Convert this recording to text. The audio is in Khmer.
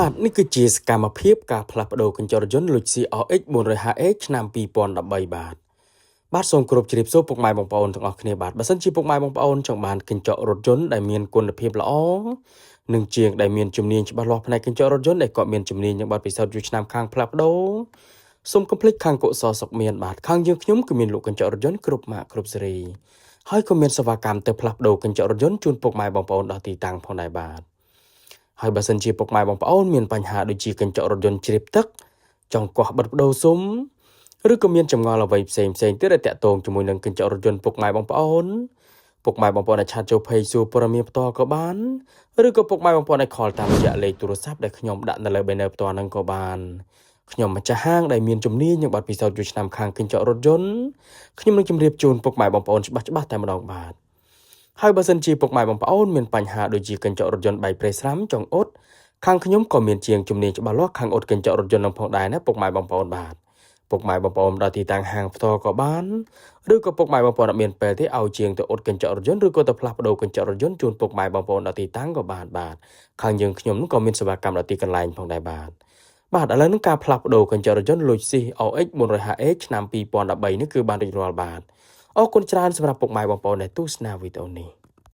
បាទនេះគឺជាសកម្មភាពការផ្លាស់ប្ដូរកញ្ចក់រថយន្ត Lexus RX 450h ឆ្នាំ2013បាទបាទសូមគោរពជ្រាបសួរពុកម៉ែបងប្អូនទាំងអស់គ្នាបាទបើសិនជាពុកម៉ែបងប្អូនចង់បានកញ្ចក់រថយន្តដែលមានគុណភាពល្អនិងជាងដែលមានជំនាញច្បាស់លាស់ផ្នែកកញ្ចក់រថយន្តដែលគាត់មានជំនាញនិងបទពិសោធន៍យូរឆ្នាំខាងផ្លាស់ប្ដូរសូមកុំភ្លេចខាងកុសលសុកមានបាទខាងយើងខ្ញុំគឺមានលក់កញ្ចក់រថយន្តគ្រប់ម៉ាកគ្រប់ស៊េរីហើយក៏មានសេវាកម្មទៅផ្លាស់ប្ដូរកញ្ចក់រថយន្តជូនពុកម៉ែបងប្អូនដល់ទីតាំងផងដែរបាទហើយបើសិនជាពុកម៉ែបងប្អូនមានបញ្ហាដូចជាកញ្ចក់រថយន្តជ្រាបទឹកចង់កោះបិទបដូរស៊ុមឬក៏មានចម្ងល់អ្វីផ្សេងផ្សេងទៀតដែលតាក់ទងជាមួយនឹងកញ្ចក់រថយន្តពុកម៉ែបងប្អូនពុកម៉ែបងប្អូនអាច chat ចូល page សួរព័ត៌មានផ្ទាល់ក៏បានឬក៏ពុកម៉ែបងប្អូនអាច call តាមរយៈលេខទូរស័ព្ទដែលខ្ញុំដាក់នៅលើ banner ផ្ទាល់ហ្នឹងក៏បានខ្ញុំម្ចាស់ហាងដែលមានជំនាញនិងបទពិសោធន៍យូរឆ្នាំខាងកញ្ចក់រថយន្តខ្ញុំនឹងជម្រាបជូនពុកម៉ែបងប្អូនច្បាស់ច្បាស់តែម្ដងបាទហើយបើសិនជាពុកម៉ែបងប្អូនមានបញ្ហាដូចជាកញ្ចក់រថយន្តបែកប្រេះស្រាំចង់អ៊ុតខាងខ្ញុំក៏មានជាងជំនាញច្បាស់លាស់ខាងអ៊ុតកញ្ចក់រថយន្តនឹងផងដែរណាពុកម៉ែបងប្អូនបាទពុកម៉ែបងប្អូនដល់ទីតាំងហាងផ្ទាល់ក៏បានឬក៏ពុកម៉ែបងប្អូនអត់មានពេលទេឲ្យជាងទៅអ៊ុតកញ្ចក់រថយន្តឬក៏ទៅផ្លាស់ប្ដូរកញ្ចក់រថយន្តជូនពុកម៉ែបងប្អូនដល់ទីតាំងក៏បានបាទខាងយើងខ្ញុំក៏មានសេវាកម្មដល់ទីកន្លែងផងដែរបាទបាទឥឡូវនេះការផ្លាស់ប្ដូរកញ្ចក់រថយន្ត Lexus RX 450h ឆ្នាំ2013នេះគឺបានរួចរាល់បាទអរគុណច្រើនសម្រាប់ពុកម៉ែបងប្អូនដែលទស្សនាវីដេអូនេះ។